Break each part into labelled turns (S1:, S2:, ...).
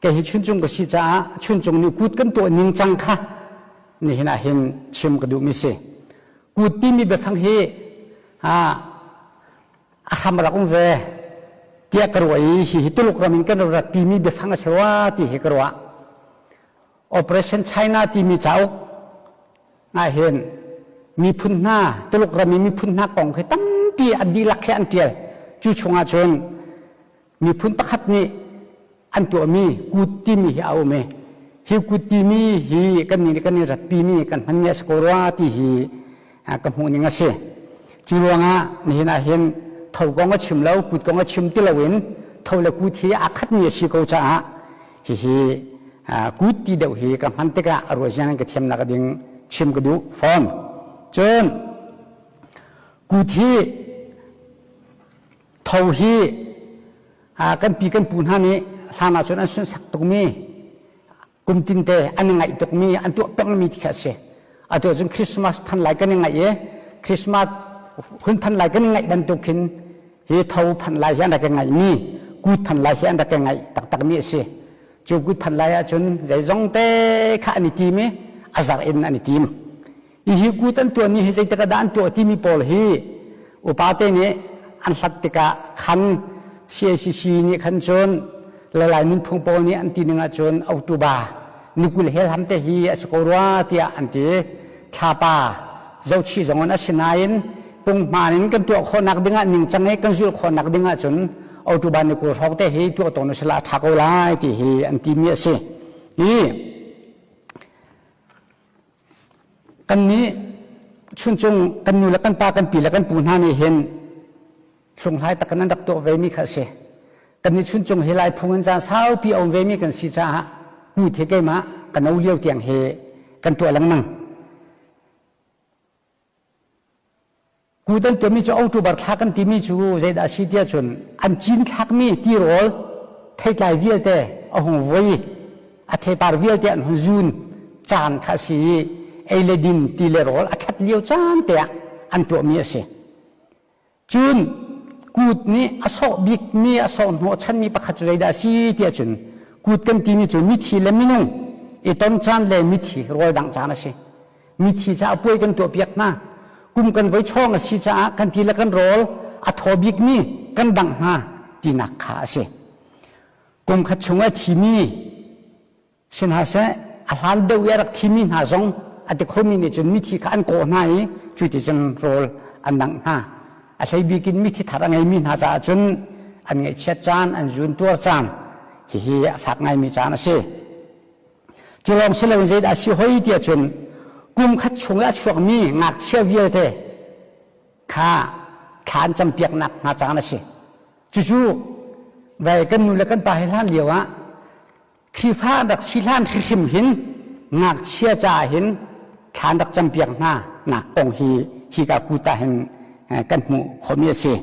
S1: Kei hi Chuncung ka si caah Chuncung nih kut kan tuah ningcang kha nihin ah hin chim ka duhmi si. Kut timi biafang hi a hram rak um ve tiah ka ruah i hihi Tuluk ram in kan rat pimi biafang a si rua ti hi ka ruah. Operation China timi cauk ah hin miphun hna Tuluk ram i miphun hna kong khi tampi an dihlak khi an tial. Cu chungah cun miphun pakhat nih an tuahmi kut timi hi a um i hi kut timi hi kan nih kan i ratpimi kan hmanmi a si ko rua ti hi ka hmuh ning a si. Cu ruangah nihin ah hin tho kong a chim lo, kut kong a chim ti loin tho le kut hi aa khatmi a si ko caah hihi kut ti deuh hi ka hman tikah a ruahziang in ka thiamnak ding chim ka duh fawn. Cun kut hi tho hi kan pi kan pu hna nih hlan ahcun an sunsak tukmi kum tinte an i ngaih tukmi an tuah pengmi ti kha a si. Atu ahcun Christmas phan lai kan i ngaih i Christmas hun phan lai kan i ngaih bantuk khin hi tho phan lai hi an rak i ngaihmi kut phan lai hi an rak i ngaih taktakmi a si. Cu kut phan lai ahcun zeizong te kha an i tim i a zarh in an i tim. Hihi kut an tuan ni hi zeitik ah dah an tuah timi pawl hi upate nih an hlat tikah khan CACC nih khan cun le Lai nunphung pawl nih an ti ning ahcun October ni 20 hel ham te hi a si ko rua tiah an ti. Thlapa zohchih zong in a si nain punghman in kan tuah khawhnak dingah ningcang i kan zulh khawhnak ding ahcun October ni 20 hrawng te hi tuah tawn usila a ṭha ko lai ti hi an timi a si. Hi Kannih chuncung kan nu le kan pa kan pi le kan pu hna nih hin hlunghlai tak in an rak tuah vemi kha a si. Kannih chuncung hi Lai phung in caan saupi a um vemi kan si caah kut hi keimah ka no lio tiang hi kan tuah lengmang. Kut an tuahmi cu October thla kan timi cu zeidah a si tiah cun an cinthlakmi tirawl theitlai vialte a hung voi a theipar vialte an hun zun caan kha a si i ei le din ti le rawl a ṭhat lio caan te ah an tuahmi a si. Cun kut nih a sawh bikmi a sawh hnawhchanmi pakhat cu zeidah a si tiah cun kut kan timi cu mithi le minung i ton caan le mithi rawl dangh caan a si. Mithi caah puai kan tuahpiak hna. Kum kan voi chawng a si caah kan ti le kan rawl a thaw bikmi kan dangh hna tinak kha a si. Kum khat chung a thimi si hna seh a hlan deuh i a rak thimi hna zong a ti khomi nih cun mithi kha an kawh hna i cu ti cun rawl an dangh hna. A hlei bik in mithi thar a ngeimi hna caah cun an ngaihchiat caan, an zuun tuar caan hihi a fak ngaimi caan a si. Cu lawng si loin zeidah a si hoi tiah cun kum khat chung i a chuakmi ngakchia vialte kha thla an campiaknak hna caan a si. Cucu vai kan nu le kan pa he hlan lio ah Khrihfa an rak si hlan hrimhrim hin ngakchia caah hin thla an rak campiak hna nak kong hi hika kut ah hin kan hmuh khawhmi a si.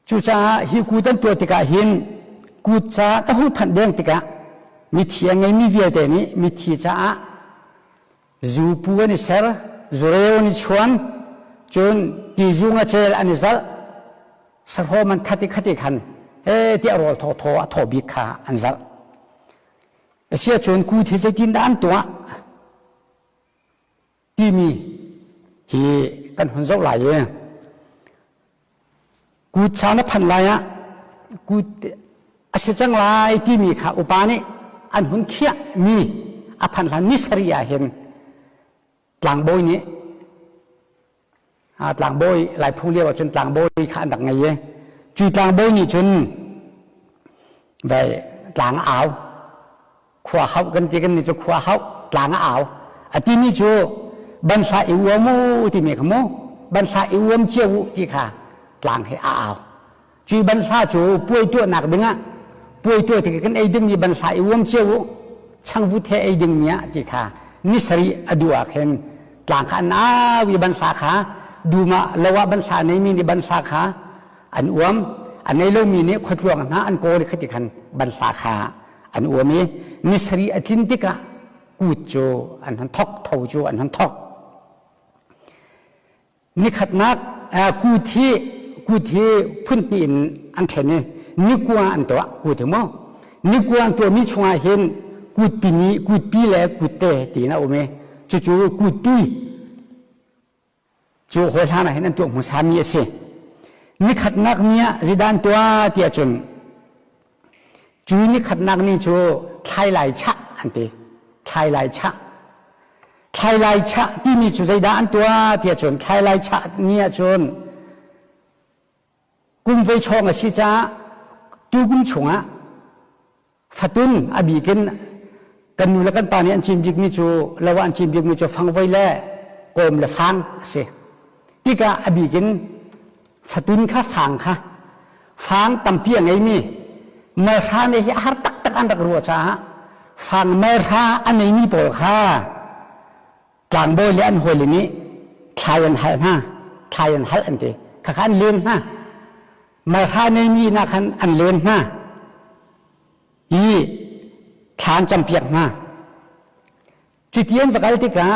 S1: Cucaah hi kut an tuah tikah hin kut ca ka hung phanh deng tikah mithi a ngeimi vialte nih mithi caah zupu an i ser, zureu an i chuan, cun tizu ngacel an i zalh, sahrawm an that i khati khan he tiah rawl thawthaw a thaw bik kha an zalh. Asiahcun kut hi zeitindah an tuah? Timi hi kan hun zoh lai i kut caan a phanh lai ah kut a si cang lai timi kha upa nih an hun khiah mi a phanh hlan ni sarih ah hin tlangbawi nih tlangbawi Lai phung lio ahcun tlangbawi kha an rak ngei i cu tlangbawi nih cun vai tlang a au khua hauh kan ti kan nih cu khua hauh tlang a au a timi cu ban hlah i uam u timi kha mu ban hlah i uam cio u ti kha tlang he a au cu ban hla cu puai tuahnak dingah puai tuah tik kan ei dingmi ban hlah i uam cio u changvut he ei dingmi ah ti kha ni sarih a duh ah khin tlang kha an au i ban hla kha dum ah lo ah ban hla neimi nih ban hla kha an uam a nei lomi nih khuatluang hna an kawl i khati khan ban hla kha an uam i ni sarih a tlin tikah kut cu an hon thok tho cu an hon thok nikhatnak kut hi kut hi phun hnih in an ṭhen i nikua an tuah kut hi mu. Nikua an tuahmi chungah hin kutpi ni kutpi le kutte tiin a um i cucu kutpi cu hawi hlan ah hin an tuah hmasami a si. Nikhatnak ni ah zeidah an tuah tiah cun cu nikhatnak ni cu thlailai chah an ti. Thlailai chah. Thlailai chah timi cu zeidah an tuah tiah cun thlailai chah ni ah cun kum voi chawng a si caah tukum chungah Fatun a bik in kan nu le kan pa nih an cin bikmi cu lo ah an cin bikmi cu fangvoi le kawm le fang a si. Tikah a bik in fatun kha fang kha fang tampi a ngeimi malhra ne hi a har taktak an rak ruah caah fang malhra a neimi pawl kha tlangbawi le an hawile nih thlai an hal hna thlai an hal an ti khakha an lem hna malhra neimi inn ah khan an len hna i thla an campiak hna. Cuti an va kal tikah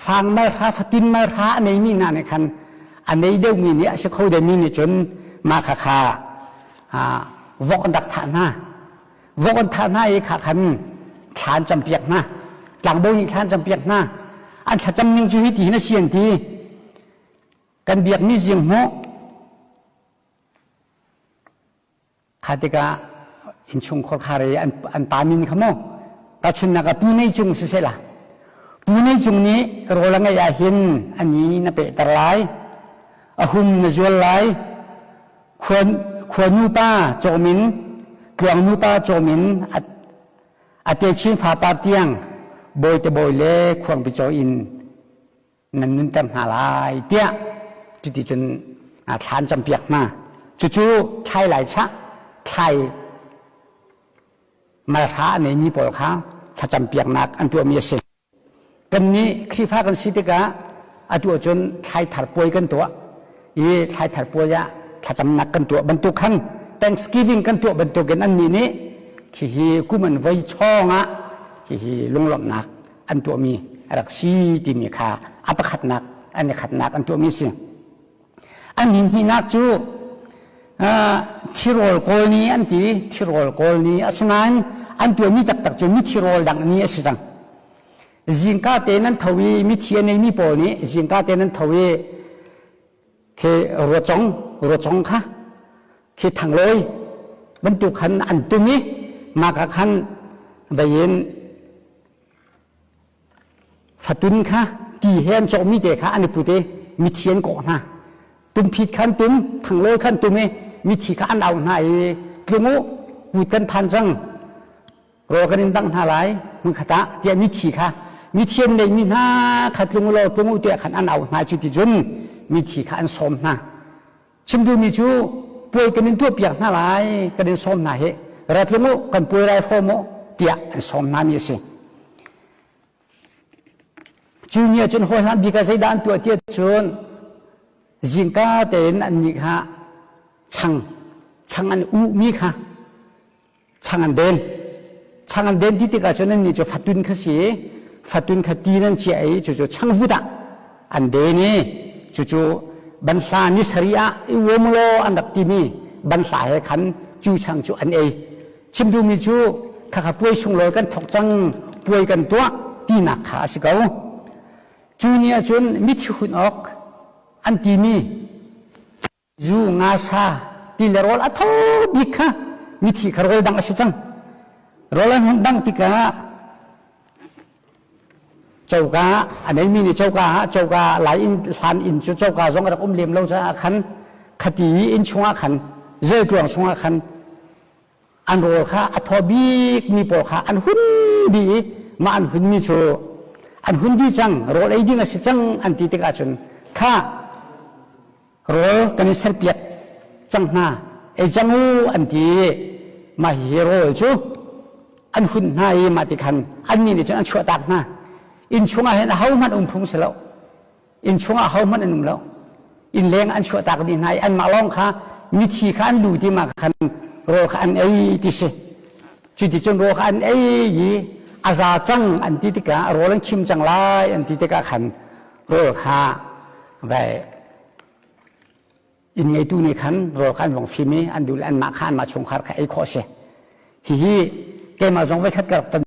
S1: fang malhra fatin malhra a neimi hna nih khan a nei deuhmi nih a si kho deuhmi nih cun mah khakha vok an rak thah hna. Vok an thah hna i kha khan thla an campiak hna. Tlangbo nih thla an campiak hna. An thlacam ning cu hi ti hin a si an ti. Kan biakmi zinghmuh Kha tikah innchungkhar khar i an pa min kha mu tahchunhnak ah Pu Nei Cung siseh la Pu Nei Cung nih rawl a ngeih ahhin a ni na pehter lai a hum na zual lai khua khua nupa cawm in tluang nupa cawm in a techin fapar tiang bawi te bawi le khuangpi caw in nan nunter hna lai tiah cuticun thla an campiak hna. Cucu thlai lai chah thlai malhra a neimi pawl kha thlacampiaknak an tuahmi a si. Kannih Khrihfa kan si tikah atu ahcun thlai thar puai kan tuah i thlai thar puai ah thlacamnak kan tuah bantuk khan Thanksgiving kan tuah bantukin annih nih hihi kum an voi chawng ah hihi lunglawmhnak an tuahmi a rak si timi kha a pakhatnak an i khatnak an tuahmi a si. An hnihnak cu thirawl kawl ni an ti thirawl kawl ni asinain an tuahmi taktak cu mithi rawl dangh ni a si cang. Zingka te nan tho i mithi a neimi pawl nih zingka te nan tho i khi ruacong ruacong kha khi thanglawi bantuk khan an tum i mah ka khan vei in Fatun kha ti he an cawhmi te kha an i put i mithi an kawh hna. Tumphit khan tum, thanglawi khan tum i mithi kha an auh hna i tlung u, kut kan phan cang, rawl kan in dangh hna lai hmunkhat ah tiah mithi kha mithi an neihmi hna kha tlung u law tlung u tiah khan an auh hna cu ti cun mithi kha an sawm hna. Chim duhmi cu puai kan in tuahpiak hna lai, kan in sawm hna hi ra tlung u, kan puai rai hrawm u tiah an sawm hna mi a si. Cu ni ah cun hawi hlan bik ah zeidah an tuah tiah cun zingka tein annih kha chang chang an uhmi kha chang an den chang an den ti tikah cun annih cu fatun kha si fatun kha ti nan chiah i cucu changvut ah an den i cucu banhla ni sarih ah i uam law an rak timi banhla he khan cu chang cu an ei chim duhmi cu khakha puai sunglawi kan thok cang puai kan tuah tinak kha a si ko cu ni ahcun mithi hun awk an timi Zu nga sa ti le rawl a tho bik kha mithi kha rawl dang a si cang. Rawl an hun dang tikah coka a neimi nih coka ah coka lai inn hlan inn cu coka zong a rak um lem lo caah khan khati i inn chungah khan zelṭuang chungah khan an rawl kha a thaw bikmi pawl kha an hun dih i mah an hunmi cu an hun dih cang rawl ei ding a si cang an ti tikah cun kha rawl kan i serpiak cang hna ei cang u an ti i mah hi rawl cu an hun hna i mah ti khan annih nih cun an chuahtak hna inn chungah hin ahohmanh um phung si lo inn chungah ahohmanh an um lo inn leng an chuahtak dih hna i anmah lawng kha mithi kha an lu ti ma khan rawl kha an ei ti si cuticun rawl kha an ei i a za cang an ti tikah rawl an khim cang lai an ti tikah khan rawl kha vai inn ngeitu nih khan rawl kha an vong fim i an duh le anmah kha anmah chungkhar kha ei khawh si. Hihi keimah zong voikhat ka rak ton.